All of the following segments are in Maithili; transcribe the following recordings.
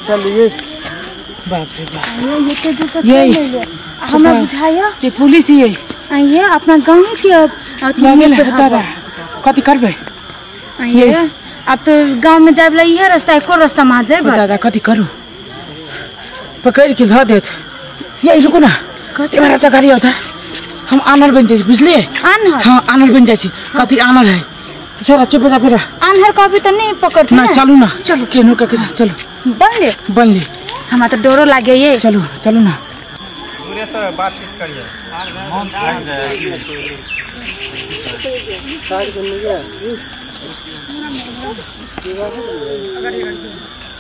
चलिए बाप रे बाप ये तो ये हमरा बुझाया ये पुलिस ये आइए अपना गांव के अथी दादा कथि करबे आइए अब तो गांव में जाए वाला इहे रास्ता है, कोन रास्ता में जाए दादा कथि करू पकड़ के धऽ देत ये रुको ना एमहर तो गाड़ी होता हम आनर बन जाइ बुझलिए आनर हां आनर बन जाइ छी कथि आनर है छोरा चुप जा फिर आनर कभी तो नहीं पकड़ते ना चलू ना चलो केनो के चलो बन ले बन ले हमरा तो डरो लागे ये चलो चलो ना दूरे से बातचीत करिए मन थक जाए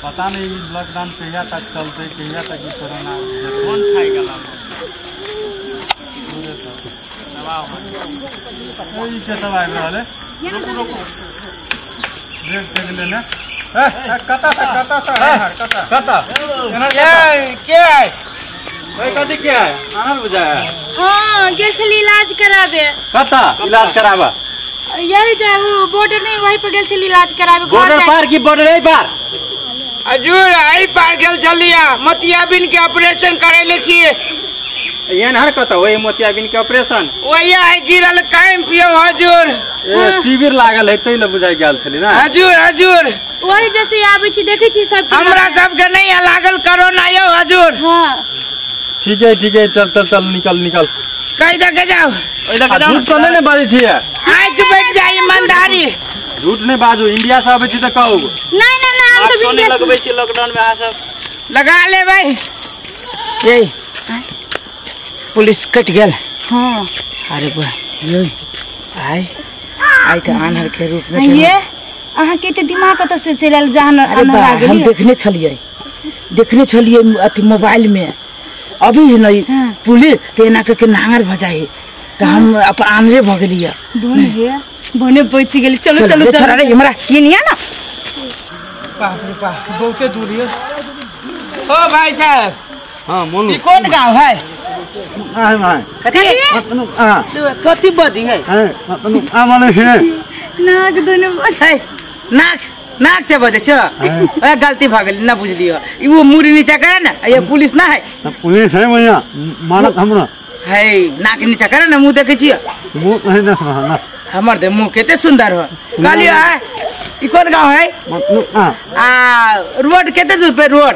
पता नहीं लॉकडाउन कहिया तक चलते कहिया तक ई कोरोना कौन खाई गला दूरे से दबाव ई के सब आबि रहल है रुकू रुकू देख देख लेने कता से है कता कता ए के है ओए कथि के है आनर बुझाया हां गेल छली इलाज कराबे कता इलाज कराबा यही जे बॉर्डर नहीं वही पर गेल छली इलाज कराबे बॉर्डर पार की बॉर्डर एई पार हजूर एई पार गेल छलिया मोतियाबिन के ऑपरेशन करैले छिए एहन हर कत ओई मोतियाबिन के ऑपरेशन ओही है गिरल कैंप यो हजूर ए शिविर लागल है तै ल बुझाइ गेल छली ना हजूर हजूर वही जैसे आबै छी देखै छी सब हमरा सब के नहीं लागल कोरोना यो हजूर हां ठीक है चल चल चल निकल निकल कह दे के जाओ झूठ तो नहीं ने बाजै छियै आँख बैठ जाई ईमानदारी झूठ नहीं बाजू इंडिया से आबै छी त कहू नहीं नहीं नहीं हम सब इंडिया से लगबै छी लॉकडाउन में अहाँ सब लगा ले भाई ये पुलिस कट गेल हां अरे बा ये आय आय त आन्हर के रूप में ये अहाँ के एते दिमाग कत से चलि आयल जहन आन्हर आ गेलियै हम देखने छलियै अथि मोबाइल में अभी नहीं पुलिस तेना के नांगर भ जाए त हम अपन आन्हरे भ गेलियै बोने हे बोने बचि गेली चलो चलो चलो रे हमरा ये नहीं ना बाप रे बाप बहुते दूर है ओ भाई साहब हां बोलू ई कोन गांव है आय भाई कथि कथि बदी है हां आ माने छै नाक दोनो है नाक नाक से बजे छ ए गलती भ गेल ना बुझलियो ई वो मुड़ी नीचा करे ना ये पुलिस ना है पुलिस है भैया मारत हमरा है नाक नीचा करे ना मुंह देखै छियो मुंह नहीं देख रहा ना हमर दे मुंह केते सुंदर हो कहलियो है ई कोन गांव है आ रोड केते दूर पे रोड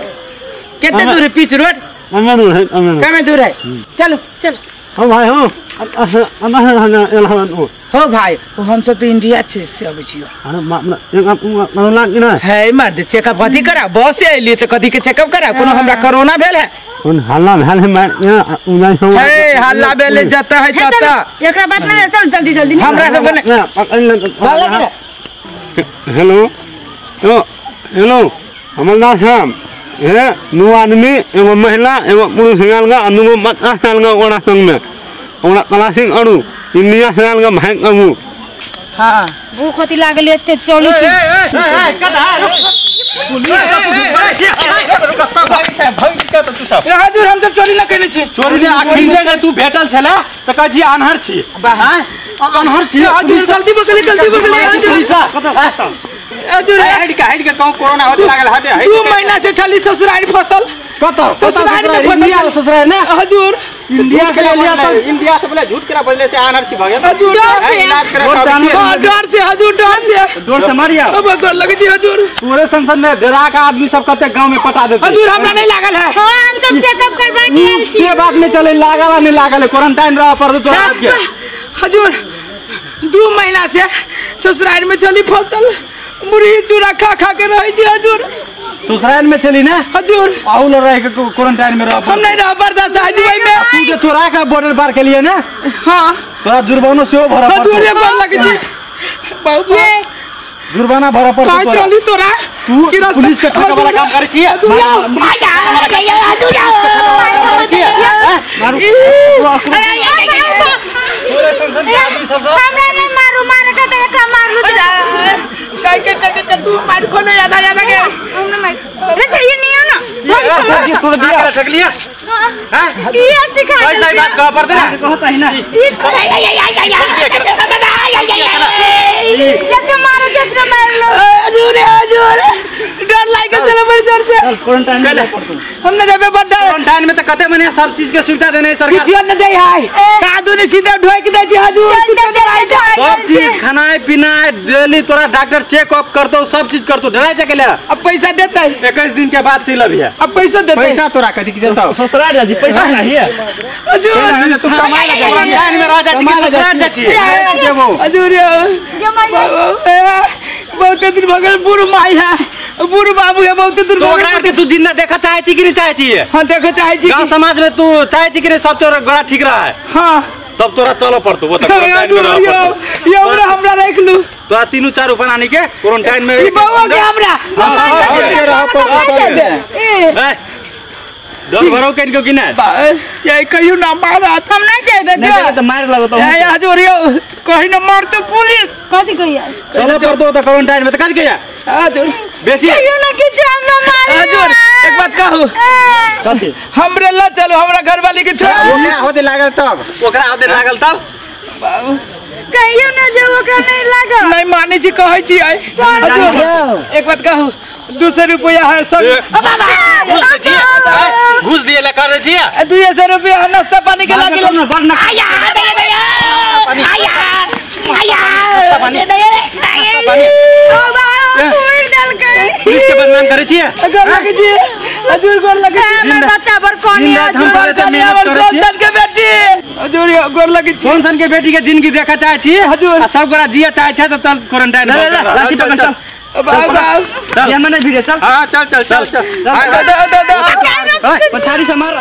केते दूर है पिच रोड कमे दूर है कमे दूर है चलो चलो हां भाई हां हो भाई हम सब तो इंडिया से आबै छियो अरे मार है मर्द चेकअप कथी करा बस से अइली त कथी के चेकअप करा कोनो हमरा कोरोना भेल है कोन हल्ला भेल है मार हे हल्ला भेल जत है तत एकरा बात ना चल जल्दी जल्दी हमरा सब के हेलो हेलो हमर नाम श्याम हे नु आदमी एगो महिला एगो पुरुष आयल गा दुगो बच्चा आयल गा ओकरा संग में ओकरा तलाशी करू इंडिया से आयल गा भाग करू हां भूख अति लागल एते चलै छी हजूर हम सब चोरी ना केने छी चोरी ने आखिर जे तू भेटल छला त कहै छी आन्हर छी हां आन्हर छी हजूर गलती बकले हजूर हट के कहूं कोरोना होत लागल हटे 2 महीना से छली ससुरारी फसल कत ससुरारी में फसल ससुरारी ना हजूर इंडिया के लिया तो इंडिया से बोले झूठ केना बजले से आन्हर छी भगत हजूर इलाज करे डर से हजूर डर से मारिया सब गोर लगे छी हजूर पूरे संसद में डरा के आदमी सब कते गांव में पटा देते हजूर हमरा नहीं लागल है हां हम सब चेकअप करवा के आयल छी से बात नहीं चले लागल आ नहीं लागल क्वारंटाइन रह पड़त तोरा के हजूर 2 महीना से ससुराल में चली फसल मुरही चूरा खा खा के रहे छी हजूर ससुराल में चली ना हजूर आउ ल रह के क्वारंटाइन में रह हम नहीं रह बर्दाश्त हजूर भाई में तू जे तोरा के बॉर्डर पार के लिए ना हां तोरा जुर्माना सेहो भरऽ पड़तौ हजूर रे गोर लगे छी बहुत जुर्माना भरऽ पड़तौ तोरा चली तोरा तू पुलिस के ठका वाला काम करै छी तोरे संसद के आदमी सब हमरा नहीं मारू मारे के त एकरा मारलू काय के के के तू मार कोनो याद आ जाता के हम ना मार रे ये नहीं ना तोड़ दिया ठक लिया हां ये सिखा सही बात कह पड़ते ना कहो सही ना जब मारो जब मार लो हजूर हजूर डर डर लाग गेल छलै बड़ी जोर से। क्वारंटाइन में पड़तौ। हम न जेबै, बड़ डर। क्वारंटाइन में त कते मने सब चीज के सुविधा देने है सरकार। किछु न दै है, कादू ने सीधा ढोक दै छै हजूर। सब चीज खानाय पीनाय डेली तोरा डॉक्टर चेकअप करतो, सब चीज करतो। डराय छै के? अब पैसा देतै? 21 दिन के बाद चल अभी। अब पैसा देतै? पैसा तोरा कथी के देतौ? ससुराल जा छी, पैसा नहीं है हजूर। तू कमाय लगा, क्वारंटाइन में रह जा छी, ससुराल जा छी। जेबो हजूर, बहुत दिन भऽ गेल। बूढ़ माई है, बूढ़ बाबू है, बहुत दिन। तो ओकरा के तू जिंदा देखा चाहे छी कि नहीं चाहे छी? हाँ, देखऽ चाहे छी। गांव समाज में तू चाहे छी कि नहीं सब तोरा बड़ा ठीक रहा है? हाँ। तब तोरा चलो पड़तो वो तक क्वारंटाइन में रह पड़तो। ये हमरा हमरा रख लू। तोरा तीनों चारू बनानी के क्वारंटाइन में। ई बउआ के हमरा के रह पड़तो। डर भरो केन को कि ना? ये कहियो ना मारत। हम नहीं जेबै। नहीं तो मार लगतो। ये हजूर, यो कहीं ना मारतो पुलिस। कथी कहिया? चलो पड़तो त क्वारंटाइन में त कथी कहिया? हजूर बेसी कहियो ना किछु हमरा मारे। हजूर, एक बात कहू? कथी? हमरे ल चलो, हमरा घरवाली के छोड़। ओकरा होते लागल तब, ओकरा होते लागल तब बाबू कहियो ना जे ओकरा नहीं लागल। नहीं मानै छी, कहै छी। हजूर, एक बात कहू? 200 रुपया है सब। घूस दे, घूस दिए ले कर छी। 200 रुपया है, नाश्ता पानी के लागिल। आया आया आया पानी पुलिस के बदनाम करे छी। गोर लगे छी हजूर, गोर लगे छी। हमर बच्चा बड़ कोनी। हम हजूर, सोन के बेटी हजूर, गोर लगे छी। सोन सन के बेटी के जिंदगी देखा चाहे छी हजूर, आ सब गोरा जिया चाहे छै त चल क्वारंटाइन। चल चल बाबा, ये मने भिड़े चल। हां चल चल चल चल। पछाड़ी से मार।